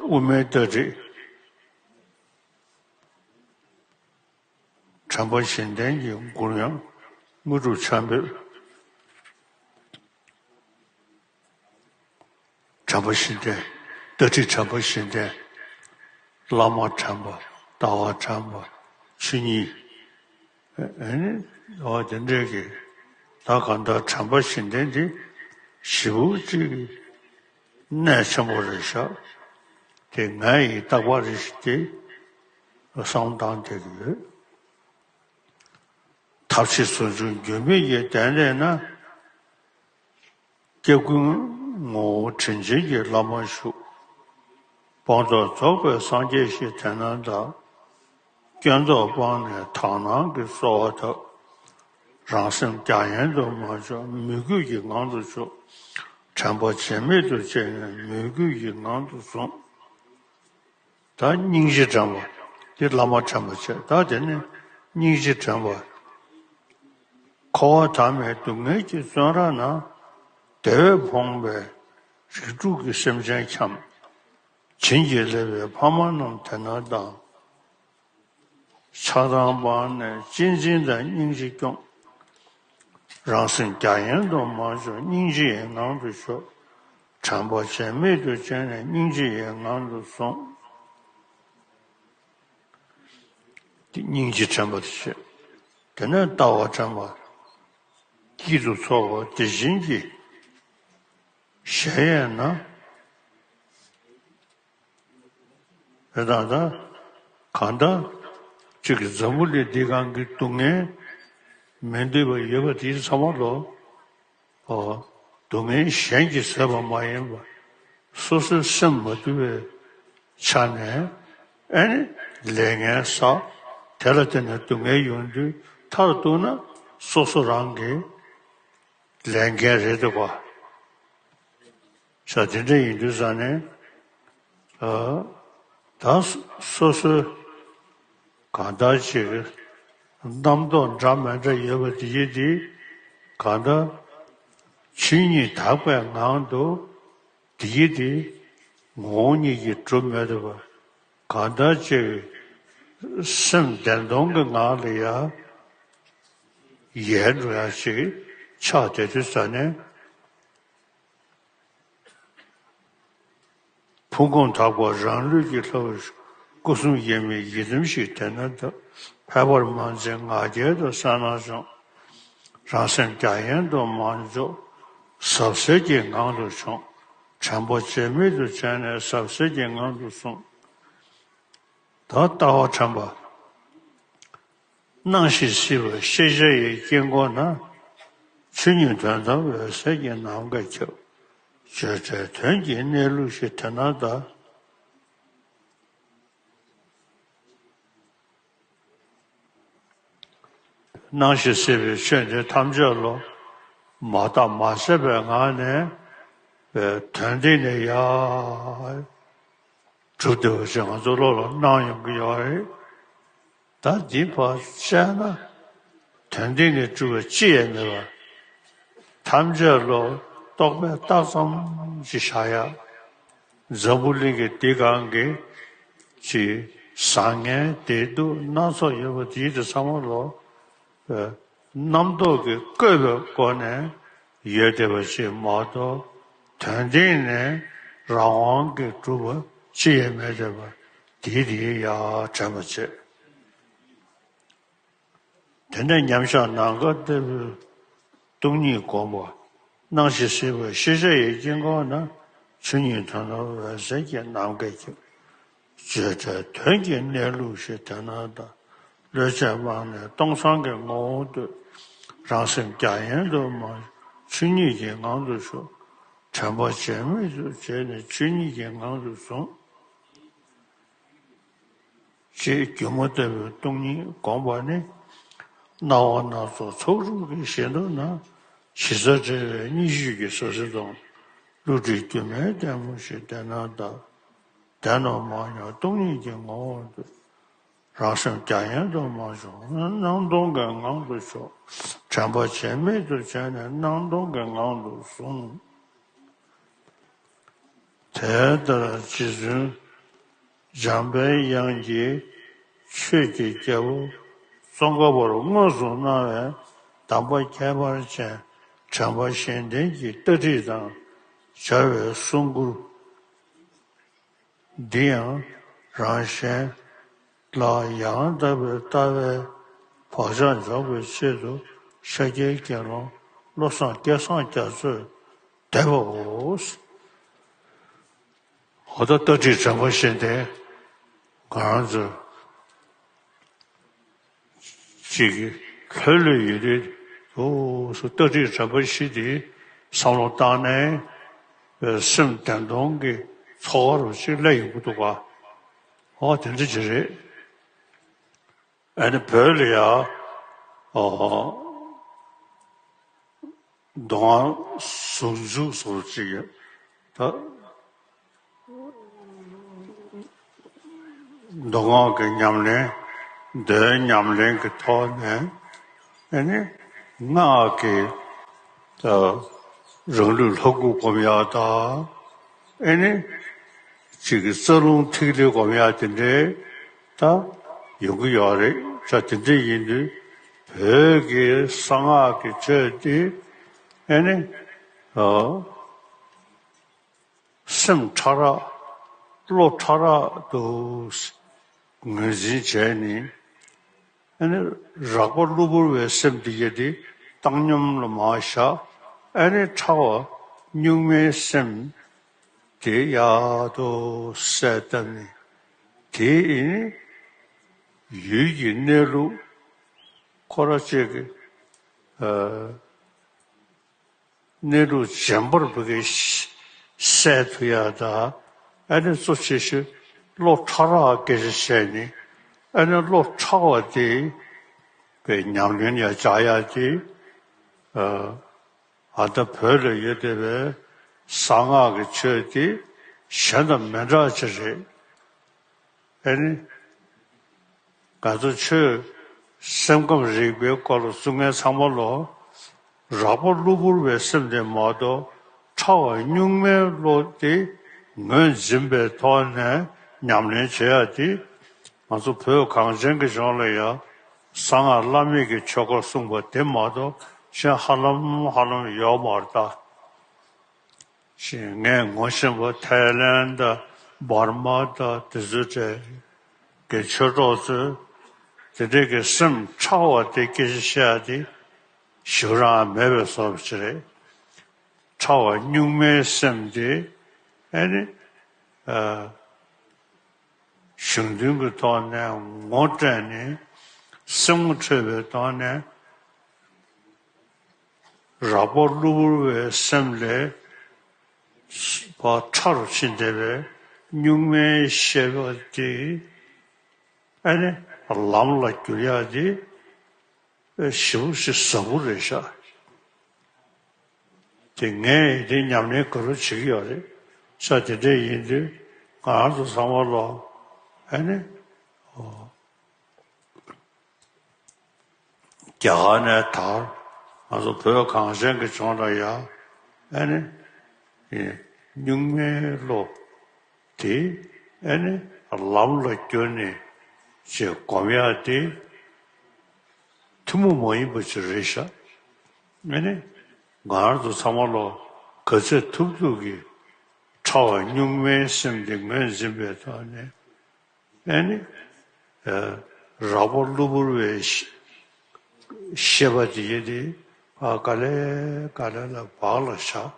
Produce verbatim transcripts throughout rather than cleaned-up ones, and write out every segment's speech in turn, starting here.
དབུ་མའི་ལྟ་ཁྲིད། དྲན་པ་བཞི་ལྡན་གྱི་མགུར་དབྱངས། དངོས་གྲུབ་ཆར་འབེབས། དྲན་པ་བཞི་ལྡན། ལྟ་ཁྲིད་དྲན་པ་བཞི་ལྡན། བླ་མ་དྲན་པ། ལྟ་བ་དྲན་པ། ཆོས་ཉིད། ཨ་ནི་འོ་དེ་འདྲས་ཀྱི། ད་གང་ལྟར་དྲན་པ་བཞི་ལྡན་འདི་ཞེ་པོ་ཅིག་གནད་ཆེན་པོ་རེད་ཤག་དེ་ང་ཡི་རྟག་པར་རེ་ཞིག་དེ་བསམ་བཏང་བསྡད་ཀྱི་ཡོད། ཐབས་ཤེས་ཟུང་འཇུག་འགྱུར་མེད་ཀྱི་གདན་ལས་ན། སྐྱབས་ཀུན་ངོ་བོ་དྲིན་ཅན་གྱི་བླ་མ་བཞུགས། སྤངས་རྟོགས་རྫོགས་པའི་སངས་རྒྱས་ཞེས་དེ་ན་གདའ། སྐྱོན་རྟོག་སྤངས་ནས་དག་སྣང་གི་གསོལ་བ་བཏབ། རང་སེམས་རྒྱ་ཡན་དུ་མ་འཇོག་མོས་གུས་ཀྱི་ངང་དུ་ཞོག་དྲན་པ་བརྗེད་མེད་དུ་བྱས་ནས་མོས་གུས་ཀྱི་ངང་དུ་བཟུང་། ད་སྙིང་རྗེ་དྲན་པ། འདི་བླ་མ་དྲན་པ་བྱས། ད་དེ་ནས་སྙིང་རྗེ་དྲན་པ། འཁོར་བ་མཐའ་མེད་སྡུག་བསྔལ་གྱི་བཙོན་ར་ན། བདེ་བས་ཕོངས་པའི་རིགས་དྲུག་གི་སེམས་ཅན་འཁྱམས། བྱིན་གྱིས་བརླབས་པའི་ཕ་མ་རྣམས་དེ་ན་གདའ། ཆགས་སྡང་སྤངས་ནས་གཅེས་འཛིན་དང་སྙིང་རྗེ་སྐྱོང་། རང་སེམས་རྒྱ་ཡན་དུ་མ་འཇོག་སྙིང་རྗེ་ཡི་ངང་དུ་ཞོག་དྲན་པ་བརྗེད་མེད་དུ་བྱས་ནས་སྙིང་རྗེ་ཡི་ངང་དུ་བཟུང་། དེ་སྙིང་རྗེ་དྲན་པ་དེ་བྱས། དེ་ནས་ལྟ་བ་དྲན་པ། སྐྱིད་སྡུག་ཚོར་བ་དེ་བཞིན་གྱི་གཞལ་ཡས་ན། རེད་ད་ད། གང་ལྟར། གཅིག་གི་འཛམ་བུ་གླིང་འདི་སྒང་གི་སྡུག་བསྔལ་མི་འདོད་པ་ཡོད་པ་དེ་ཚང་མ་ལོ། ཨོ། སྡུག་བསྔལ་གཞན་གྱིས་བཟོས་པ་མ་ཡིན་པ། སོ་སོའི་སེམས་མ་དུལ་བའི་ཆ་ནས། ཨ་ནི་ལས་ངན་བསགས། དེ་ལ་བརྟེན་ནས་སྡུག་བསྔལ་ཡོང་དུས་མཐར་གཏུགས་ན་སོ་སོ་རང་གི་ལས་འགན་རེད་འདུག་ག་ས་དེ་འདྲ་ཡིན་དུས་ཙང་ནས། ཨ། ད་སོ་སོའི་གང་ལྟར་ཅིག་རྣམ་རྟོག་འདྲ་མི་འདྲ་ཡོད་པ་དེ་ཡིན་དེ། གང་ལྟར་ཆོས་ཉིད་དག་པའི་ངང་དུ་དེ་ཡིན་དེ་ངོ་བོ་ཉིད་ཀྱིས་གྲུབ་མེད་འདུག་པ། གང་ལྟར་ཅིག་སེམས་བདེན་སྟོང་གི་ངང་ལ་ཡ་ཡལ་འགྲོ་ཡ་ཞིག་ཆགས་བསྡད་དུས་ཙང་ནས། ཕུང་ཁམས་དག་པ་རང་ལུས་ཀྱི་ལྷ། སྐུ་གསུམ་དབྱེར་མེད་ཡི་དམ་ཞིག་དེ་ན་གདའ། ཕལ་པར་མ་འཛིན་ང་རྒྱལ་དང་གསལ་སྣང་སྦྱོང་། རང་སེམས་རྒྱ་ཡན་དུ་མ་འཇོག་ཟབ་གསལ་གྱི་ངང་དུ་སྦྱོང་། དྲན་པ་བརྗེད་མེད་དུ་བྱས་ནས་ཟབ་གསལ་གྱི་ངང་དུ་བཟུང་། ད་ལྟ་བ་དྲན་པ། སྣང་ཞིང་སྲིད་པའི་ཤེས་བྱ་ཡི་དཀྱིལ་འཁོར་ན། ཆོས་ཉིད་དོན་དམ་འོད་གསལ་གྱི་ནམ་མཁའ་ཁྱབ། བརྗོད་བྲལ་དོན་གྱི་གནས་ལུགས་ཤིག་དེ་ན་གདའ། སྣང་ཞིང་སྲིད་པའི་ཆོས་འདི་ཐམས་ཅད་ལོ། མ་བརྟགས་མ་དཔྱད་པའི་ངང་ནས། དོན་སྟེང་ནས་ཡ། གྲུབ་བསྡད་པ་ཞིག་ང་ཚོ་བློ་ལ་སྣང་ཡོང་གི་ཡོད་རེད། ད་འདི་ཕར་བཤད་ན། དོན་སྟེང་ནས་གྲུབ་པ་ཅི་ཡང་མེད་པ། ཐམས་ཅད་བློ་རྟོག་པས་བཏགས་ཙམ་ཞིག་བཞག་ཡ། འཛམ་བུ་གླིང་གི་འདི་སྒང་གི་ཅིག་བཟང་ངན་བདེ་སྡུག་སྣ་ཚོགས་ཡོད་པ་དེའི་དེ་ཚང་མ་ལོ། རྣམ་རྟོག་གིས་བཀོད་པའི་སྒོ་ནས་ཡོད་བསྡད་པ་ཞིག་མ་གཏོགས། དོན་སྟེང་ནས་རང་དབང་གིས་གྲུབ་པ་ཅི་ཡང་མེད་བསྡད་པ་དེའི་དེའི་ཡ་དྲན་པ་བྱེད། དེ་ནས་མཉམ་བཞག་ནམ་མཁའ་ལྟ་བུའི་སྟོང་ཉིད་སྒོམ་པ། སྣང་ཞིང་སྲིད་པའི་ཤེས་བྱ་ཡི་དཀྱིལ་འཁོར་ན། ཆོས་ཉིད་དོན་དམ་འོད་གསལ་གྱི་ནམ་མཁའ་ཁྱབ། བརྗོད་བྲལ་དོན་གྱི་གནས་ལུགས་ཤིག་དེ་ན་གདའ། བློས་བྱས་སྤངས་ནས་སྟོང་སང་གི་ངོ་བོ་ལྟོས། རང་སེམས་རྒྱ་ཡན་དུ་མ། ཆོས་ཉིད་ཀྱི་ངང་དུ་ཞོག་དྲན་པ་བརྗེད་མེད་དུ་བྱས་ནས་ཆོས་ཉིད་ཀྱི་ངང་དུ་བཟུང་། ཅེས་སྒྱུ་མ་ལྟ་བུའི་སྟོང་ཉིད་བསྒོམ་པ་ནི། སྣང་བ་སྣ་ཚོགས་ཚོགས་དྲུག་གི་བཞི་མདོ་ན། གཞི་རྩ་བྲལ་བའི་སྙིང་རྗེ་གི་ཟབ་གསལ་དང་། བསླུ་བྲིད་སྒྱུ་མའི་ལྟད་མོ་ཞིག་དེ་ན་གདའ། བདེན་ནོ་མ་ཉམས་སྟོང་ཉིད་ཀྱི་ངོ་བོ་ལྟོས། རང་སེམས་རྒྱ་ཡན་དུ་མ་ཞོག་སྣང་སྟོང་གི་ངང་དུ་ཞོག་དྲན་པ་བརྗེད་མེད་དུ་བྱས་ནས་སྣང་སྟོང་གི་ངང་དུ་བཟུང་། དེ་ལྟར་རྗེ་བཙུན་ འཇམ་པའི་དབྱངས་ཀྱིས་ཆོས་ཀྱི་རྒྱལ་པོ་ཙོང་ཁ་པར་མངོན་སུམ་སྣང་བའི་གདམས་པ་ཁྱད་པར་ཅན་དྲན་པ་བཞི་ལྡན་གྱི་ལྟ་ཁྲིད་དང་སྦྱར་བའི་གསུང་མགུར། འདི་ཡང་རང་གཞན་ལ་ཡང་དག་པའི་ལྟ་བའི་བག་ཆགས་འཇོག་པའི་ཆེད་དུ་ཤཱཀྱའི་དགེ་སློང་བློ་བཟང་སྐལ་བཟང་རྒྱ་མཚོས་བསྡེབས་པའོ། འོ་ད་ལྟ་ཁྲིད་དྲན་པ་བཞི་ལྡན་ང་རང་ཚོ་ཅིག་ལྷོད་ལྷོད་ཡོད་དུས་འདུག་སེ་ལྟ་ཁྲིད་དྲན་པ་བཞི་དེ་བསམ་བློ་བཏང་ནས་སེམས་བདེ་ཐང་གི་ཚོར་བ་རུ་ཅིག་སླེབས་ཡོང་གི་འདུག་ག་ཨོ་དེ་འདྲ་ཅིག་རེད། ཨ་ནི་བོད་ལ་ཡ་ཨོ། མདོ་སྔགས་ཟུང་འཇུག་སོགས་ཅིག་ཡོད། ད་མདོ་སྔགས་ཀྱི་ཉམས་ལེན། མདོའི་ཉམས་ལེན་གྱི་ཐོག་ནས་ཨ་ནི་སྔགས་ཀྱི་ད་རང་ལུས་ལྷ་སྐུ་སྒོམ་ཡག་དང་། ཨེ་ནི། གཅིག་གི་རྩ་རླུང་ཐིག་ལེ་སྒོམ་ཡག་དེ་འདྲའི་ད་ཡོང་གི་ཡོད་རེད། ད་དེ་འདྲ་ཡིན་དུས་བོད་ཀྱི་གསང་སྔགས་ཀྱི་ཆོས་དེ་ཨེ་ནི། ཨ། སེམས་ཕྲ་རགས། བློ་ཕྲ་རགས་དུ་ངོས་འཛིན་བྱས་ནས། ཨ་ནི་རགས་པ་གློ་བུར་བའི་སེམས་དེ་ཡི་དེ་བཏང་སྙོམས་ལ་མར་བཞག་ཨ་ནི་ཕྲ་བ་གཉུག་མའི་སེམས་དེ་ཡག་ཏུ་གསལ་བཏབ་ནས། དེ་ཡི་ནི་ཡུལ་གྱི་གནས་ལུགས་ཁོ་ར་ཅིག་གི་ཨ། གནས་ལུགས་རྗེན་པར་བུ་གའི་གསལ་ཐུབ་ཡག་དང་། ཨ་ནི་གཙོ་ཆེ་ཤོས་བློ་ཕྲ་རགས་སྐད་ཆ་བཤད་ནི། ཨ་ནི་བློ་ཕྲ་བ་དེ་བའི་ཉམས་ལེན་ཡང་བྱ་ཡག་དེ། ཨ་ད་བོད་ལ་ཡོད་བསྡད་པའི་གསང་སྔགས་ཀྱི་ཆོས་དེ་གཞན་དང་མི་འདྲ་ཅིག་རེད། ཨེ་ནི། ང་ཚོ་ཆོས་སེམས་ཁམས་རིག་པའི་སྐོར་ལ་གསུང་མཁན་ཚང་མ་ལོ། རགས་པ་གློ་བུར་བའི་སེམས་དེ་མ་གཏོགས་ཕྲ་བ་གཉུག་མའི་བློ་དེ་ངོས་འཛིན་པའི་ཐོག་ནས་ཉམས་ལེན་བྱེད་ཡག་དེ། ང་ཚོ་བོད་གངས་ཅན་གྱི་ལྗོངས་ལ་ཡང་གསང་སྔགས་བླ་མེད་ཀྱི་ཆོས་སྐོར་གསུངས་པ་དེ་མ་གཏོགས་གཞན་ཧ་ལམ་ཧ་ལམ་ཡོད་མ་རེད་ད། ཞེས་ངས་ངོ་ཤེས་པ་ཐའི་ལེན་དང་འབར་མ་དང་དེ་ཚོའི་གྲས་ཀྱི་ཆོས་གྲོགས་ཚོས་དེ་འདྲའི་གི་སེམས་ཕྲ་བ་དེ་སྐད་ཆ་བཤད་ཡག་དེ་ཞེ་དྲག་མེད་པའི་བཟོ་འདྲ་ཅིག་རེད། ཕྲ་བ་གཉུག་མའི་སེམས་དེ་ཨེ་ནི་ཨ། གཞུང་དོན་གྱི་ཐོག་ནས་ངོ་སྤྲད་ནས་སེམས་ངོ་འཕྲོད་པའི་ཐོག་ནས་རགས་པ་གློ་བུར་བའི་སེམས་ལས་ཕར་ཕྲ་རུ་ཕྱིན་བསྡད་པའི་གཉུག་མའི་ཤེས་པ་དེ་ཨ་ནི་ལམ་ལ་བསྒྱུར་ཡག་དེ། ཨེ་ཞེ་པོ་ཞིག་ཟབ་པོ་རེད་ཤག་དེ་ངས་དེ་ཉམས་ལེན་ག་རེ་བྱེད་ཀྱི་ཡོད་རེད་ཤག་དེ་འདྲ་ཡིན་དུས་ང་རང་ཚོ་ཚང་མ་ལོ། ཨ་ནི། ཨོ། རྒྱ་གར་ནས་དར། ང་ཚོ་བོད་གངས་ཅན་གྱི་ལྗོངས་ལ་ཡ། ཨ་ནི། ཨེ་གཉུག་མའི་བློ། དེ་ཨ་ནི་ལམ་ལ་བསྒྱུར་ནས་ཅེས་སྒོམ་ཡག་དེ་ཐུན་མོང་མ་ཡིན་པ་ཅིག་རེད་ཤག་ཨ་ནི་ང་རང་ཚོ་ཚང་མ་ལོ་ག་ཚོད་ཐུབ་ཐུབ་ཀྱིས་ཕྲ་བ་གཉུག་མའི་སེམས་དེ་ངོས་འཛིན་པའི་ཐོག་ནས་ཨ་ནི་རགས་པ་གློ་བུར་བའི་ཤེས་པ་དེ་ཡིན་ཏེ། ཨ་ག་ལེ་ག་ལེ་ལ་བག་ལ་ཞ།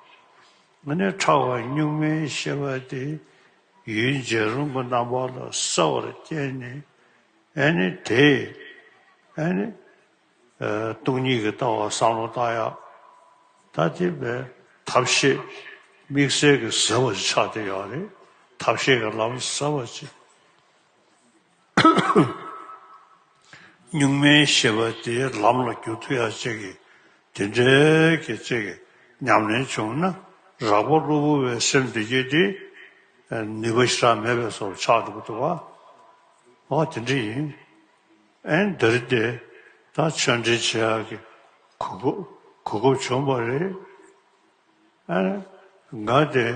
ཨ་ནི་ཕྲ་བ་གཉུག་མའི་ཤེས་པ་དེ་ཡུལ་འཇའ་རུང་གི་རྣམ་པ་ལ་གསལ་བར་བསྟན་ནས། ཨ་ནི་དེ་ཨ་ནི་སྟོང་ཉིད་ཀྱི་ལྟ་བ་བསམ་བློ་བཏང་ཡག་ད་དེ་བས་ཐབས་ཤེས་དམིགས་བསལ་གྱི་ཟབ་པ་ཞིག་ཆགས་བསྡད་ཡོད་རེད། ཐབས་ཤེས་ཀྱི་ལམ་ཟབ་པ་ཅིག་གཉུག་མའི་ཤེས་པ་དེ་ལམ་ལ་བསྒྱུར་ཐུབ་ཡག་ཅིག་གི་དེ་འདྲའི་གི་ཅིག་གི་ཉམས་ལེན་བྱུང་ན་རགས་པ་གློ་བུར་བའི་སེམས་དེ་གྱད་དེ་ནུས་པ་ཞེ་དྲག་མེད་པའི་བཟོ་ཆགས་འགྲོ་གི་འདུག་ག་ཨོ་དེ་འདྲ་ཡིན། ཨེ་འདིར་དེ་ད་ཆོས་འབྲེལ་བྱེད་ཡག་གི་གོ་སྐབས་གོ་སྐབས་བྱུང་བ་རེད། ཨ་ང་དེ་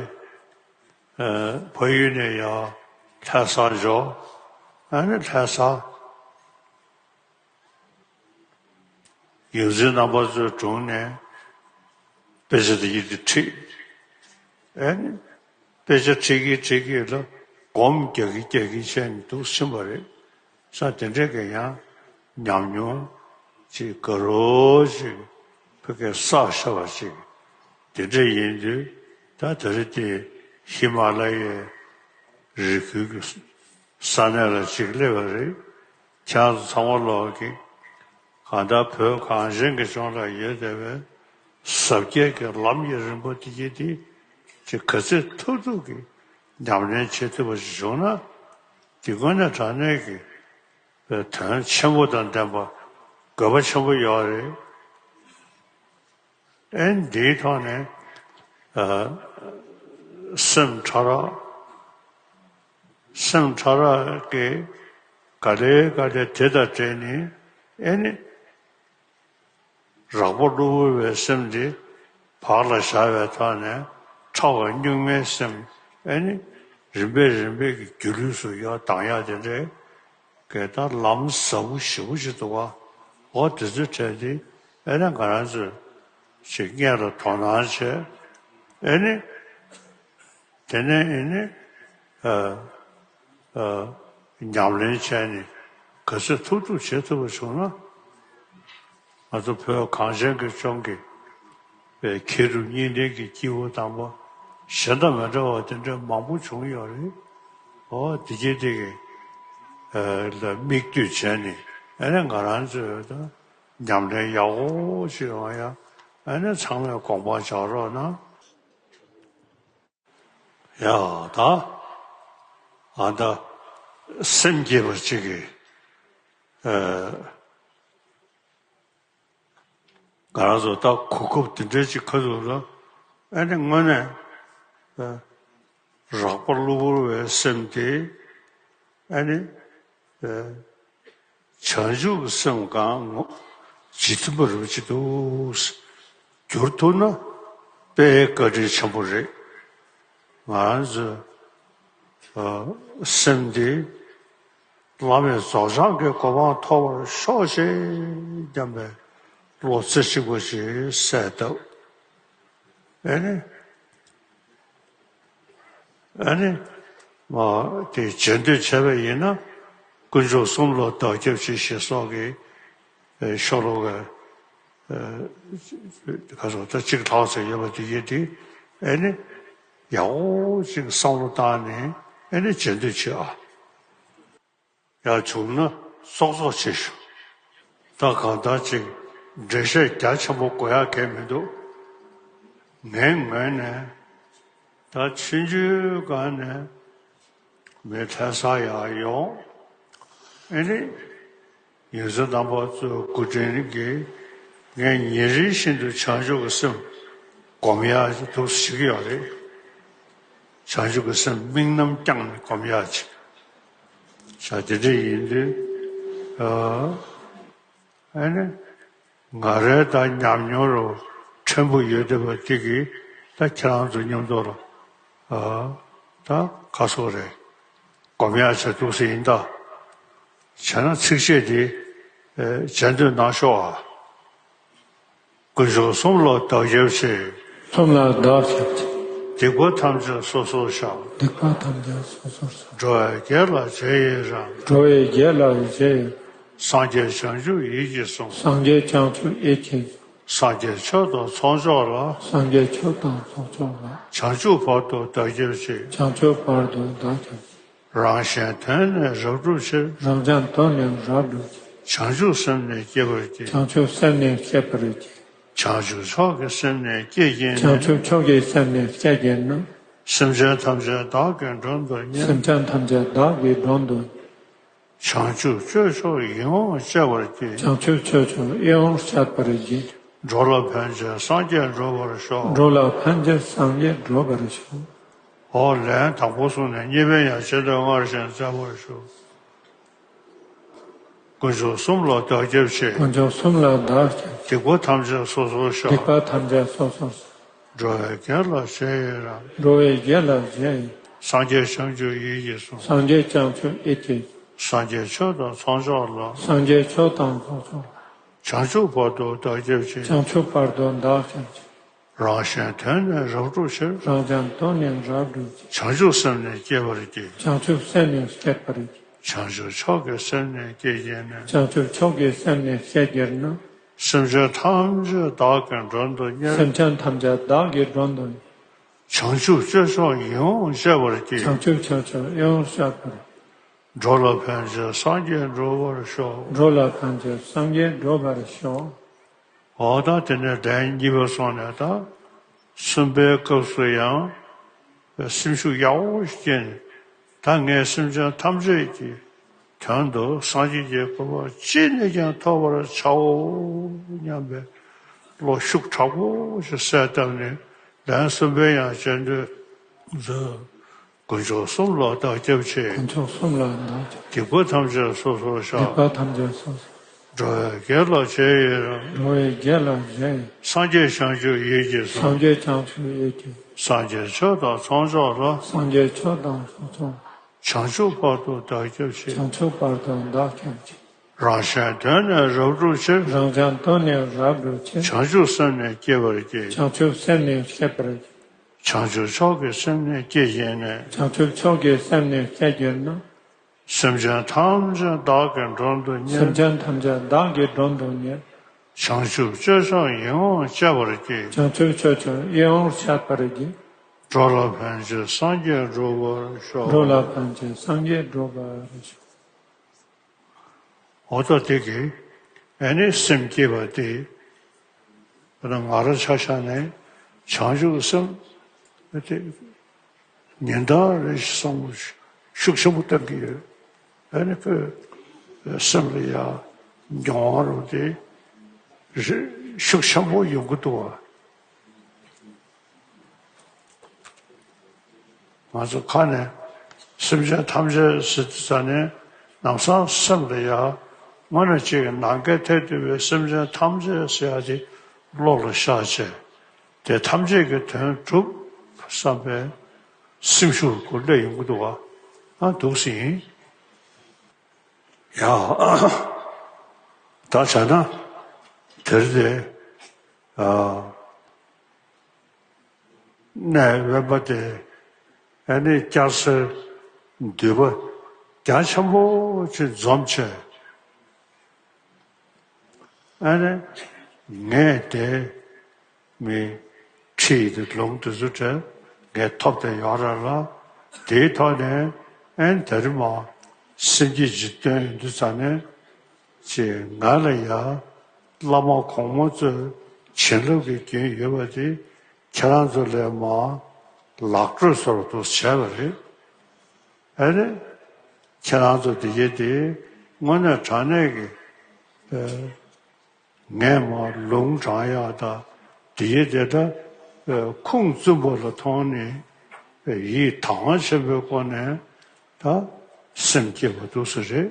ཨ་ཕ་ཡུལ་ནས་ཡར་ ལྷ་སར་འབྱོར། ཨ་ནི་ལྷ་སར་ཡོངས་འཛིན་རྣམ་པ་ཚོའི་དྲུང་ནས་དཔེ་ཆ་དེ་ཡིན་དེ་ཁྲིད། ཨ་ནི་དཔེ་ཆ་ཁྲིད་ཀྱིན་ཁྲིད་ཀྱིན་ལ་སྒོམ་རྒྱག་གིན་རྒྱག་གིན་བྱས་ནས་འདུག་ཕྱིན་པ་རེད། ས་དེ་འདྲས་ཀྱི་ཡང་ཉམས་མྱོང་ཅིག་དགའ་རབ་ཅིག་ཕ་གིར་བསགས་བཞག་པ་ཅིག་དེ་འདྲས་ཡིན་དུས། ད་དེ་རིང་དེ་ཧི་མ་ལ་ཡའི་རི་ཁུལ་གྱི་ས་གནས་ལ་ཅིག་སླེབས་པ་རེད། ཁྱེད་རང་ཚོ་ཚང་མ་ལོག་གི་གང་ལྟར་བོད་གངས་ཅན་གྱི་ལྗོངས་ལ་ཡོད་བསྡད་པའི་ཟབ་རྒྱས་ཀྱི་ལམ་གྱི་རིམ་པ་དེ་གྱད་དེ་ཅིག་ག་ཚོད་ཐུབ་ཐུབ་ཀྱིས་ཉམས་ལེན་བྱེད་ཐུབ་པ་ཞིག་བྱུང་ན། དེ་དངོས་གནས་དྲང་གནས་ཀྱི་དོན་ཆེན་པོ་དང་ལྡན་པ་དགོས་པ་ཆེན་པོ་ཡོད་རེད། ཨེ་འདིའི་ཐོག་ནས་ཨ་སེམས་ཕྲ་རགས། སེམས་ཕྲ་རགས་ཀྱིས་ག་ལེ་ག་ལེ་དེ་དང་འབྲེལ་ནས། ཨེ་ནི་རགས་པ་གློ་བུར་བའི་སེམས་འདི་བག་ལ་ཞ་བའི་ཐོག་ནས་ཕྲ་བ་གཉུག་མའི་སེམས། ཨེ་ནི་རིམ་པས་རིམ་པས་ཀྱི་སྒྱུ་ལུས་སུ་ཡར་ལྡང་ཡག་དེ་འདྲའི་གི་ད་ལམ་ཟབ་པོ་ཞེ་པོ་ཅིག་འདུག་ག་འོ་དེ་ཚོའི་གྲས་དེ་ཨེ་ནས་ང་རང་ཚོས་ཅིག་སྔོན་ལ་དོ་སྣང་བྱས། ཨེ་ནི་དེ་ནས་ཨེ་ནི་ཨ་ཨ་ཉམས་ལེན་བྱས་ནས་ག་ཚོད་ཐུབ་ཐུབ་བྱེད་ཐུབ་པ་བྱུང་ན། ང་ཚོ་བོད་གངས་ཅན་གྱི་ལྗོངས་ཀྱི་པའི་མཁས་གྲུབ་གཉིས་ལྡན་གྱི་སྐྱེས་བུ་དམ་པ་གཞན་དང་མི་འདྲ་བ་དེ་འདྲ་མང་པོ་བྱུང་ཡོད་རེད། འོ་དེ་གྱད་དེ་གི་ཨ་ལ་མིག་ལྟོས་བྱས་ནས། ཨ་ནི་ང་རང་ཚོས་ད་ཉམས་ལེན་ཡག་པོ་ཞིག་ཡོང་ཡ། ཨ་ནི་ཚང་མས་དགོངས་པ་འཇགས་རོགས་གནང་། ཡ་ད་ཨ་ད་སེམས་བསྐྱེད་པ་ཅིག་གིས་ཨ། ང་རང་ཚོ་ད་གོ་སྐབས་དེ་འདྲའི་ཅིག་ཁ་ཐུག་ལ། ཨ་ནི་དངོས་གནས་ཨ་རགས་པ་གློ་བུར་བའི་སེམས་དེ། ཨ་ནི་ཨ་བྱང་ཆུབ་ཀྱི་སེམས་གང་ངོ་ཇི་ཐུབ་པ་རུ་ཅི་འདུག་བསྒྱུར་ཐུབ་ན་དཔེ་བཀའ་དྲིན་ཆེན་པོ་རེད། ང་རང་ཚོ་ཨ་སེམས་འདི་བླ་མེད་རྫོགས་བྱང་གི་གོ་འཕང་ཐོབ་པར་ཤོག་ཅེས་སྙམ་པའི་བློ་རྩེ་གཅིག་པ་ཞིག་གསལ་བཏབ། ཨེ་ནི་ཨེ་ནི་མ་དེ་བྱེད་འདོད་བྱས་པ་ཡིན་ན། དཀོན་མཆོག་གསུམ་ལ་བདག་སྐྱབས་མཆི་ཞེས་སོགས་ཀྱི་ཨེ་ཤོ་ལོ་ཀ་ཨེ་ག་ཚོད་ད་གཅིག་ལྷག་ཙམ་ཡོད་པ་དེ་ཡིན་དེ། ཨེ་ནི་ཡག་པོ་ཅིག་བསམ་བློ་བཏང་ནས། ཨེ་ནི་བྱེད་འདོད་བྱེད་ཨ། ཡག་བྱུང་ན་ཙོག་ཙོག་བྱེད་ཤོག་ད་གང་ལྟར་ཅིག་འགྲེལ་བཤད་རྒྱ་ཆེན་པོ་དགོས་ཡག་གང་མི་འདུག་ངའི་ངོས་ནས་ད་ཆུང་ཆུང་སྒང་ནས་མི་ལྷ་ས་ཡར་ཡོང་། ཨེ་ནི་ཡོངས་འཛིན་རྣམ་པ་ཚོའི་སྐུ་དྲིན་གྱིས་ངས་ཉིན་རེ་བཞིན་དུ་བྱང་ཆུབ་ཀྱི་སེམས་སྒོམ་ཡག་ཅིག་འདུག་ཞིག་ཡོད་རེད། བྱང་ཆུབ་ཀྱི་སེམས་དམིགས་རྣམ་བསྐྱངས་ནས་སྒོམ་ཡག་ཅིག་བྱ། དེ་འདྲ་ཡིན་དུས་ཨ་ཨ་ནི་ང་རའི་ད་ཉམས་མྱོང་རུ་ཕྲན་བུ་ཡོད་བསྡད་པ་དེ་གིས་ད་ཁྱེད་རང་ཚོ་མཉམ་དུ་ལ་ཨ་ད་ག་སོགས་རེད། སྒོམ་ཡག་བྱ་འདུག་སེ་ཡིན་ད། བྱས་ན་ཚིགས་བཅད་འདི་ཨེ་མཇལ་འདོད་གནང་ཤོག་ཨ། དཀོན་མཆོག་གསུམ་ལ་བདག་སྐྱབས་མཆི། གསུམ་ལ་བདག་སྐྱབས་མཆི། སྡིག་པ་ཐམས་ཅད་སོ་སོར་བཤགས། སྡིག་པ་ཐམས་ཅད་སོ་སོར་བཤགས། འགྲོ་བའི་དགེ་ལ་རྗེས་ཡི་རང་། འགྲོ་བའི་དགེ་ལ་རྗེས་ཡི་རང་། སངས་རྒྱས་བྱང་ཆུབ་ཡིད་ཀྱིས་བཟུང་། སངས་རྒྱས་བྱང་ཆུབ་ཡིད་ཀྱིས་བཟུང་། སངས་རྒྱས་ཆོས་དང་ཚོགས་མཆོག་ལ། སངས་རྒྱས་ཆོས་དང་ཚོགས་མཆོག་ལ། བྱང་ཆུབ་བར་དུ་བདག་སྐྱབས་མཆི། བྱང་ཆུབ་བར་དུ་བདག་སྐྱབས་མཆི། རང་གཞན་དོན་ནི་རབ་བསྒྲུབ་ཕྱིར། རང་གཞན་དོན་ནི་རབ་བསྒྲུབ་ཕྱིར། བྱང་ཆུབ་སེམས་ནི་བསྐྱེད་པར་བགྱི། བྱང་ཆུབ་སེམས་ནི་བསྐྱེད་པར་བགྱི། བྱང་ཆུབ་མཆོག་གི་སེམས་ནི་བསྐྱེད་བགྱིས་ནས། བྱང་ཆུབ་མཆོག་གི་སེམས་ནི་བསྐྱེད་བགྱིས་ནས། སེམས་ཅན་ཐམས་ཅད་བདག་གིས་མགྲོན་དུ་གཉེར། སེམས་ཅན་ཐམས་ཅད་བདག་གིས་མགྲོན་དུ་གཉེར། བྱང་ཆུབ་སྤྱོད་མཆོག་ཡིད་འོང་སྤྱད་པར་བགྱི། བྱང་ཆུབ་སྤྱོད་མཆོག་ཡིད་འོང་སྤྱད་པར་བགྱི། འགྲོ་ལ་ཕན་ཕྱིར་སངས་རྒྱས་འགྲུབ་པར་ཤོག། འགྲོ་ལ་ཕན་ཕྱིར་སངས་རྒྱས་འགྲུབ་པར་ཤོག། འོ་ལན་དང་པོ་གསུངས་ནས་གཉིས་པའི་ཡང་ཆེད་དུ་སྔར་བཞིན་བརྩམ་པར་ཞུ། དཀོན་མཆོག་གསུམ་ལ་བདག་སྐྱབས་མཆི། དཀོན་མཆོག་གསུམ་ལ་བདག་སྐྱབས་མཆི། སྡིག་པ་ཐམས་ཅད་སོ་སོར་བཤགས། སྡིག་པ་ཐམས་ཅད་སོ་སོར་བཤགས། འགྲོ་བའི་དགེ་ལ་རྗེས་ཡི་རང་། འགྲོ་བའི་དགེ་ལ་རྗེས་ཡི། སངས་རྒྱས་བྱང་ཆུབ་ཡིད་ཀྱིས་བཟུང་། སངས་རྒྱས་བྱང་ཆུབ་ཡིད་ཀྱིས་བཟུང་། སངས་རྒྱས་ཆོས་དང་ཚོགས་མཆོག་ལ། སངས་རྒྱས་ཆོས་དང་ཚོགས་མཆོག་ལ། བྱང་ཆུབ་བར་དུ་བདག་སྐྱབས་མཆི། བྱང་ཆུབ་བར་དུ་བདག་སྐྱབས་མཆི། རང་གཞན་དོན་ནི་རབ་བསྒྲུབ་ཕྱིར། རང་གཞན་དོན་ནི་རབ་བསྒྲུབ་ཕྱིར། བྱང་ཆུབ་སེམས་ནི་བསྐྱེད་པར་བགྱི། བྱང་ཆུབ་སེམས་ནི་བསྐྱེད་པར་བགྱི། བྱང་ཆུབ་མཆོག་གི་སེམས་ནི་བསྐྱེད་བགྱིས་ནས། བྱང་ཆུབ་མཆོག་གི་སེམས་ནི་བསྐྱེད་བགྱིས་ན། སེམས་ཅན་ཐམས་ཅད་བདག་གིས་མགྲོན་དུ་གཉེར། སེམས་ཅན་ཐམས་ཅད་བདག་གིས་མགྲོན་དུ་གཉེར། བྱང་ཆུབ་སྤྱོད་མཆོག་ཡིད་འོང་སྤྱད་པར་བགྱི། བྱང་ཆུབ་སྤྱོད་མཆོག་ཡིད་འོང་སྤྱད་པར། འགྲོ་ལ་ཕན་ཕྱིར་སངས་རྒྱས་འགྲུབ་པར་ཤོག། འགྲོ་ལ་ཕན་ཕྱིར་སངས་རྒྱས་འགྲུབ་པར་ཤོག། འོ་ད་དེ་ནས་གདན་གཉིས་པ་སོང་ནས་ད་གསུམ་པའི་སྐབས་སུ་ཡང་སེམས་ཤུགས་ཡག་པོ་ཞིག་སྐྱེས་ནས། ད་ངས་སེམས་ཅན་ཐམས་ཅད་ཀྱི་དོན་དུ་སངས་རྒྱས་ཀྱི་གོ་འཕང་ཅི་ནས་ཀྱང་ཐོབ་པར་བྱའོ་སྙམ་པའི་བློ་ཤུགས་དྲག་པོ་ཞིག་གསལ་བཏབ་ནས། གདན་གསུམ་པའི་ཡང་སྤྱན་འདྲེན་མཛད། དཀོན་མཆོག་གསུམ་ལ་བདག་སྐྱབས་མཆི། དཀོན་མཆོག་གསུམ་ལ་བདག་སྐྱབས། སྡིག་པ་ཐམས་ཅད་སོ་སོར་བཤགས། སྡིག་པ་ཐམས་ཅད་སོ་སོར། འགྲོ་བའི་དགེ་ལ་རྗེས་ཡི་རང་། འགྲོ་བའི་དགེ་ལ་རྗེས་ཡི། སངས་རྒྱས་བྱང་ཆུབ་ཡིད་ཀྱིས་བཟུང་། སངས་རྒྱས་བྱང་ཆུབ་ཡིད་ཀྱིས་བཟུང་། སངས་རྒྱས་ཆོས་དང་ཚོགས་མཆོག་ལ། སངས་རྒྱས་ཆོས་དང་ཚོགས་མཆོག་ལ། བྱང་ཆུབ་བར་དུ་བདག་སྐྱབས་མཆི། བྱང་ཆུབ་བར་དུ་བདག་སྐྱབས་མཆི། རང་གཞན་དོན་ནི་རབ་བསྒྲུབ་ཕྱིར། རང་གཞན་དོན་ནི་རབ་བསྒྲུབ་ཕྱིར། བྱང་ཆུབ་སེམས་ནི་བསྐྱེད་པར་བགྱི། བྱང་ཆུབ་སེམས་ནི་བསྐྱེད་པར་བགྱི། བྱང་ཆུབ་མཆོག་གི་སེམས་ནི་བསྐྱེད་བགྱིས་ནས། བྱང་ཆུབ་མཆོག་གི་སེམས་ནི་བསྐྱེད་བགྱིས་ན། སེམས་ཅན་ཐམས་ཅད་བདག་གིས་མགྲོན་དུ་གཉེར། སེམས་ཅན་ཐམས་ཅད་བདག་གིས་མགྲོན་དུ་གཉེར། བྱང་ཆུབ་སྤྱོད་མཆོག་ཡིད་འོང་སྤྱད་པར་བགྱི། བྱང་ཆུབ་སྤྱོད་མཆོག་ཡིད་འོང་སྤྱད་པར་བགྱི། འགྲོ་ལ་ཕན་ཕྱིར་སངས་རྒྱས་འགྲུབ་པར་ཤོག། འགྲོ་ལ་ཕན་ཕྱིར་སངས་རྒྱས་འགྲུབ་པར་ཤོག། འོ་ད་དེ་གིས་ཨ་ནི་སེམས་བསྐྱེད་པ་དེ། ང་རང་ཆ་བཞག་ནས་བྱང་ཆུབ་སེམས་དེ་ཉིན་ལྟར་རེ་བསམ་བློ་ཤུགས་ཆེན་པོ་གཏོང་གི་ཡོད། ཨ་ནི་ཁོས་སེམས་ལ་ཡ་མྱོང་བ་རུ་དེ་ཤུགས་ཆེན་པོ་ཡོང་གི་འདུག་བ། ང་ཚོ་ཁ་ནས་སེམས་ཅན་ཐམས་ཅད་ཟེར་དུས་ཙ་ནས་ལམ་སང་སེམས་ལ་ཡ་དངོས་གནས་གཅིག་གི་ནམ་མཁའི་མཐས་གཏུགས་པའི་སེམས་ཅན་ཐམས་ཅད་ཟེར་ཡ་དེ་བློ་ལ་ཤར་བྱས། དེ་ཐམས་ཅད་ཀྱི་དོན་སྒྲུབ་བསམ་པའི་སེམས་ཤུགས་ཀྱི་སྒོ་ནས་ཡོང་གི་འདུག་བ། ཨ་འདུག་སེ་ཡིན། ཡ། ད་བྱས་ན་དེར་དེ་ཨ། གནས་དབེན་པ་དེ་ཨ་ནི་སྐྱ་སེར་འདུས་པ་རྒྱ་ཆེན་པོ་ཅིག་འཛོམས་བྱས། ཨ་ནི་ངས་དེ་མི་ཁྲིད་དེ་ལུང་དེ་ཚོ་དྲན་ངས་ཐོབ་དེ་ཡོད་ར་ལ། དེའི་ཐོག་ནས་ཨ་ནི་དེ་རིང་མ་སེམས་བསྐྱེད་ཅིག་བཏོན་ཡོང་དུས་ཙ་ནས། ཅེས་ང་ལ་ཡང་བླ་མ་གོང་མ་ཚོའི་བྱིན་རླབས་ཀྱི་རྒྱུན་ཡོད་པ་དེ་ཁྱེད་རང་ཚོ་ལས་མར་ལག་འགྲོ་བཟོ་འདྲ་བྱས་པ་རེད། ཨ་ནི་ཁྱེད་རང་ཚོ་དེ་གས་དེ་དངོས་གནས་དྲང་གནས་ཀྱི་ཨ་ངས་མར་ལུང་དྲང་ཡག་དང་དེ་གས་དེ་ད་ཨ་ཁུངས་བཙུན་པོ་ལ་མཐོང་ནས་ཨ་ཡིད་དང་བ་ཆེན་པོའི་སྒོ་ནས་ད་སེམས་བསྐྱེད་པ་འདུག་སེ་རེད།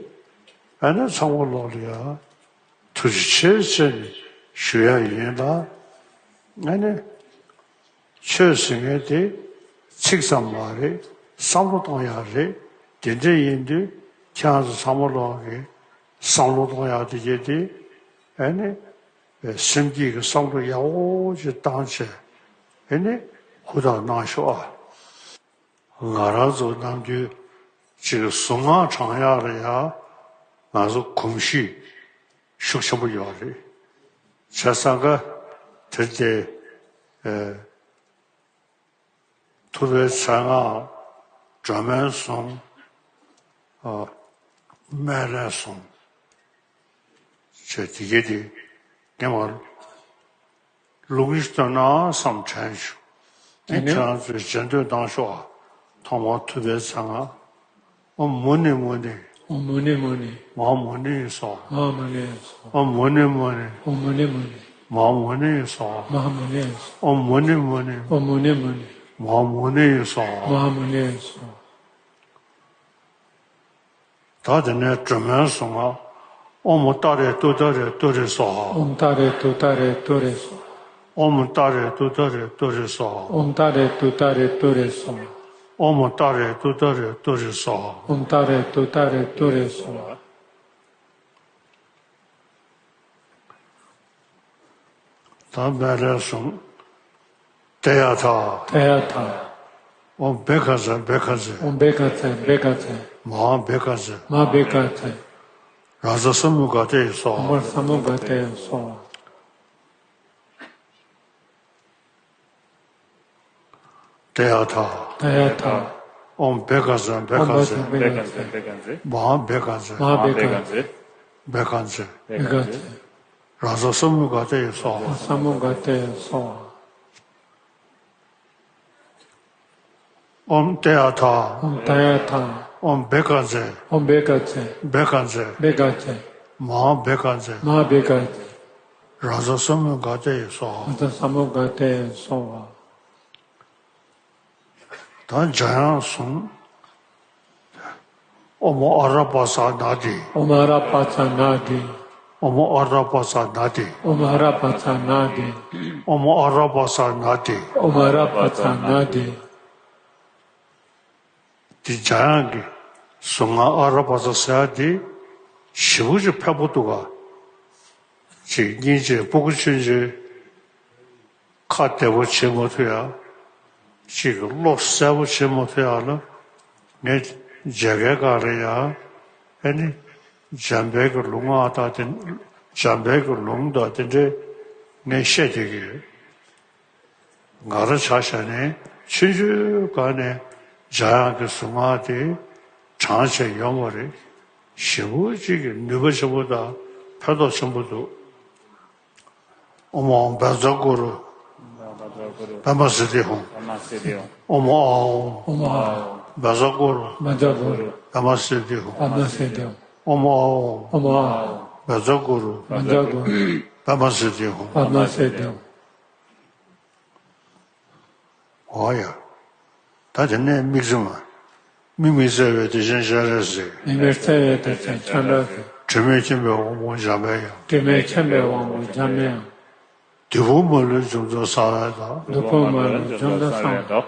ཨ་ནི་ཚང་མ་ལོག་ལ་ཡ། ཐུགས་རྗེ་ཆེ་ཟེར་ནས་ཞུ་ཡ་ཡིན་ལ། ཨ་ནི་ཆོས་ཟེར་མཁན་དེ་ཚིག་ཙམ་མ་རེད། བསམ་བློ་གཏོང་ཡ་རེད། དེ་འདྲ་ཡིན་དུས་ཁྱེད་རང་ཚོ་ཚང་མ་ལོག་གིས་བསམ་བློ་གཏོང་ཡ་དེ་བྱས་ཏེ། ཨ་ནི་སེམས་བསྐྱེད་ཀྱི་བསམ་བློ་ཡག་པོ་ཅིག་བཏང་བྱས། ཨ་ནི་ཧུར་ཐག་གནང་ཤོག་ཨ། ང་རང་ཚོ་ནམ་རྒྱུན་ཅིག་གཟུངས་སྔགས་བགྲང་ཡག་ལ་ཡ་ང་ཚོ་གོམས་གཤིས་ཤུགས་ཆེན་པོ་ཡོད་རེད། བྱས་ཙང་ཀ་དེར་དེ་ཨེ་ཐུབ་པའི་མཚན་སྔགས། སྒྲོལ་མའི་གཟུངས། ཨ་སྨན་བླའི་གཟུངས། ཅེས་དེ་གས་དེ་ངས་མར་ལུང་ཞིག་བཏོན་ན་བསམ་དྲན་བྱུང་། དེ་ནས་ཁྱེད་རང་ཚོས་རྗེས་ཟློས་གནང་ཤོག་ཨ། ཐོག་མར་ཐུབ་པའི་མཚན་སྔགས། ཨོཾ་མུ་ནེ་མུ་ནེ། ཨོཾ་མུ་ནེ་མུ་ནེ། མ་ཧཱ་མུ་ནེ་སྭཱ་ཧཱ། མ་ཧཱ་མུ་ནེ་སྭཱ་ཧཱ། ཨོཾ་མུ་ནེ་མུ་ནེ། ཨོཾ་མུ་ནེ་མུ་ནེ། མ་ཧཱ་མུ་ནེ་སྭཱ་ཧཱ། མ་ཧཱ་མུ་ནེ་སྭཱ་ཧཱ། ཨོཾ་མུ་ནེ་མུ་ནེ། ཨོཾ་མུ་ནེ་མུ་ནེ། མ་ཧཱ་མུ་ནེ་སྭཱ་ཧཱ། མ་ཧཱ་མུ་ནེ་སྭཱ་ཧཱ། ད་དེ་ནས་སྒྲོལ་མའི་གཟུངས་སྔགས། ཨོཾ་ཏཱ་རེ་ཏུཏྟཱ་རེ་ཏུ་རེ་སྭཱ་ཧཱ། ཨོཾ་ཏཱ་རེ་ཏུཏྟཱ་རེ་ཏུ་རེ་སྭཱ་ཧཱ། ཨོཾ་ཏཱ་རེ་ཏུཏྟཱ་རེ་ཏུ་རེ་སྭཱ་ཧཱ། ཨོཾ་ཏཱ་རེ་ཏུཏྟཱ་རེ་ཏུ་རེ་སྭཱ་ཧཱ། ཨོཾ་ཏཱ་རེ་ཏུཏྟཱ་རེ་ཏུ་རེ་སྭཱ་ཧཱ། ཨོཾ་ཏཱ་རེ་ཏུཏྟཱ་རེ་ཏུ་རེ་སྭཱ་ཧཱ། ད་སྨན་བླའི་གཟུངས། ཏདྱ་ཐཱ། ཏདྱ་ཐཱ། ཨོཾ་བྷཻ་ཥ་ཛྱེ་བྷཻ་ཥ་ཛྱེ། ཨོཾ་བྷཻ་ཥ་ཛྱེ་བྷཻ་ཥ་ཛྱེ། མ་ཧཱ་བྷཻ་ཥ་ཛྱེ། མ་ཧཱ་བྷཻ་ཥ་ཛྱེ། རཱ་ཛ་ས་མུདྒ་ཏེ་ཡེ་སྭཱ་ཧཱ། རཱ་ཛ་ས་མུདྒ་ཏེ་ཡེ་སྭཱ་ཧཱ། ཏདྱ་ཐཱ། ཏདྱ་ཐཱ། ཨོཾ་བྷཻ་ཥ་ཛྱེ་བྷཻ་ཥ་ཛྱེ། བྷཻ་ཥ་ཛྱེ་བྷཻ་ཥ་ཛྱེ། མ་ཧཱ་བྷཻ་ཥ་ཛྱེ། མ་ཧཱ་བྷཻ་ཥ་ཛྱེ། བྷཻ་ཥ་ཛྱེ། བྷཻ་ཥ་ཛྱེ། རཱ་ཛ་ས་མུདྒ་ཏེ་ཡེ་སྭཱ་ཧཱ། རཱ་ཛ་ས་མུདྒ་ཏེ་ཡེ་སྭཱ་ཧཱ། ཨོཾ་ཏདྱ་ཐཱ། ཨོཾ་ཏདྱ་ཐཱ། ཨོཾ་བྷཻ་ཥ་ཛྱེ། ཨོཾ་བྷཻ་ཥ་ཛྱེ། བྷཻ་ཥ་ཛྱེ། བྷཻ་ཥ་ཛྱེ། མ་ཧཱ་བྷཻ་ཥ་ཛྱེ། མ་ཧཱ་བྷཻ་ཥ་ཛྱེ། རཱ་ཛ་ས་མུདྒ་ཏེ་ཡེ་སྭཱ་ཧཱ། རཱ་ཛ་ས་མུདྒ་ཏེ་ཡེ་སྭཱ་ཧཱ། ད་འཇམ་དབྱངས་གཟུངས། ཨོཾ་ཨ་ར་པ་ཙ་ན་དྷཱིཿ། ཨོཾ་ཨ་ར་པ་ཙ་ན་དྷཱིཿ། ཨོཾ་ཨ་ར་པ་ཙ་ན་དྷཱིཿ། ཨོཾ་ཨ་ར་པ་ཙ་ན་དྷཱིཿ། ཨོཾ་ཨ་ར་པ་ཙ་ན་དྷཱིཿ། ཨོཾ་ཨ་ར་པ་ཙ་ན་དྷཱིཿ། འདི་འཇམ་དབྱངས་ཀྱི་གཟུངས་སྔགས་ཨ་ར་པ་ཙ་ཟེར་ཡ་འདི། ཞེ་པོ་ཅིག་ཕན་པོ་འདུག་ག་ཅིག་སྙིང་རྗེ་སྤུ་གུ་ཆུང་ཆུང་། ཁ་བདེ་པོ་བྱེད་མ་ཐུབ་ཡ། ཅིག་བློ་གསལ་པོ་བྱེད་མ་ཐུབ་ཡ་ལ། ངས་མཇལ་ཁའི་སྒང་ལ་ཡ། ཨ་ནི། འཇམ་དཔལ་གྱི་ལུང་ཨ་ད་དེ། འཇམ་དཔལ་གྱི་ལུང་དང་དེ་འདྲའི་ངས་བཤད་བསྡད་ཀྱི་ཡོད། ང་རང་ཆ་བཞག་ནས་ཆུང་ཆུང་སྒང་ནས་འཇམ་དབྱངས་ཀྱི་གཟུངས་སྔགས་དེ་བགྲངས་བྱས་ཡོང་བ་རེད། ཞེ་པོ་གཅིག་གི་ནུས་པ་ཆེན་པོ་དང་ཕན་ཐོགས་ཆེན་པོ་འདུག་ཨོཾ་ཨཱཿཧཱུྃ་བཛྲ་གུ་རུ་པདྨ་སིདྡྷི་ཧཱུྃ། ཨོཾ་ཨཱཿཧཱུྃ་བཛྲ་གུ་རུ་པདྨ་སིདྡྷི་ཧཱུྃ། ཨོཾ་ཨཱཿཧཱུྃ་བཛྲ་གུ་རུ་པདྨ་སིདྡྷི་ཧཱུྃ། ཨོ་ཡ། ད་དེ་ནས་དམིགས་བརྩེ་མ། དམིགས་མེད་བརྩེ་བའི་གཏེར་ཆེན་སྤྱན་རས་གཟིགས། དམིགས་མེད་བརྩེ་བའི་གཏེར་ཆེན་སྤྱན་རས་གཟིགས། དྲི་མེད་མཁྱེན་པའི་དབང་པོ་འཇམ་པའི་དབྱངས། དྲི་མེད་མཁྱེན་པའི་དབང་པོ་འཇམ་པའི་དབྱངས། བདུད་དཔུང་མ་ལུས་འཇོམས་མཛད་གསང་བའི་བདག། བདུད་དཔུང་མ་ལུས་འཇོམས་མཛད་གསང་བའི་བདག།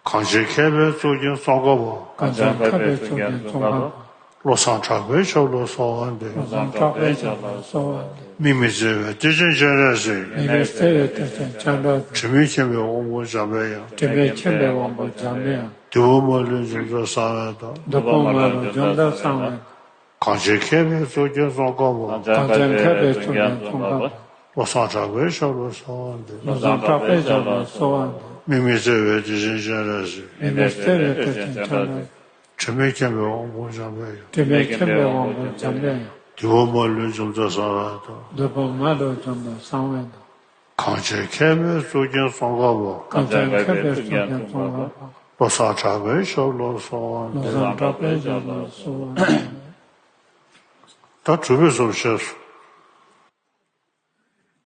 གང་ཕྱིར་མཁས་པའི་གཙུག་རྒྱན་ཙོང་ཁ་པ། གང་ཕྱིར་མཁས་པའི་གཙུག་རྒྱན་ཙོང་ཁ་པ། བློ་བཟང་གྲགས་པའི་ཞབས་ལ་གསོལ་བ་འདེབས། བློ་བཟང་གྲགས་པའི་ཞབས་ལ་གསོལ་བ་འདེབས། དམིགས་མེད་བརྩེ་བའི་གཏེར་ཆེན་སྤྱན་རས་གཟིགས། དམིགས་མེད་བརྩེ་བའི་གཏེར་ཆེན་སྤྱན་རས་གཟིགས། དྲི་མེད་མཁྱེན་པའི་དབང་པོ་འཇམ་པའི་དབྱངས། དྲི་མེད་མཁྱེན་པའི་དབང་པོ་འཇམ་པའི་དབྱངས། བདུད་དཔུང་མ་ལུས་འཇོམས་མཛད་གསང་བའི་བདག། བདུད་དཔུང་མ་ལུས་འཇོམས་མཛད་གསང་བའི་བདག། གང་ཕྱིར་མཁས་པའི་གཙུག་རྒྱན་ཙོང་ཁ་པ། གང་ཕྱིར་མཁས་པའི་གཙུག་རྒྱན་ཙོང་ཁ་པ། བློ་བཟང་གྲགས་པའི་ཞབས་ལ་གསོལ་བ་འདེབས། བློ་བཟང་གྲགས་པའི་ཞབས་ལ་གསོལ་བ་འདེབས། དམིགས་མེད་བརྩེ་བའི་གཏེར་ཆེན་སྤྱན་རས་གཟིགས། དམིགས་མེད་བརྩེ་བའི་གཏེར་ཆེན་སྤྱན་རས་གཟིགས། དྲི་མེད་མཁྱེན་པའི་དབང་པོ་འཇམ་པའི་དབྱངས། དྲི་མེད་མཁྱེན་པའི་དབང་པོ་འཇམ་པའི་དབྱངས། བདུད་དཔུང་མ་ལུས་འཇོམས་མཛད་གསང་བའི་བདག། བདུད་དཔུང་མ་ལུས་འཇོམས་མཛད་གསང་བའི་བདག། གང་ཕྱིར་མཁས་པའི་གཙུག་རྒྱན་ཙོང་ཁ་པ། གང་ཕྱིར་མཁས་པའི་གཙུག་རྒྱན་ཙོང་ཁ་པ། བློ་བཟང་གྲགས་པའི་ཞབས་ལ་གསོལ་བ་འདེབས། བློ་བཟང་གྲགས་པའི་ཞབས་ལ་གསོལ་བ་འདེབས། ད་གྲུབ་པའི་གཟུངས་བཤད་སོ།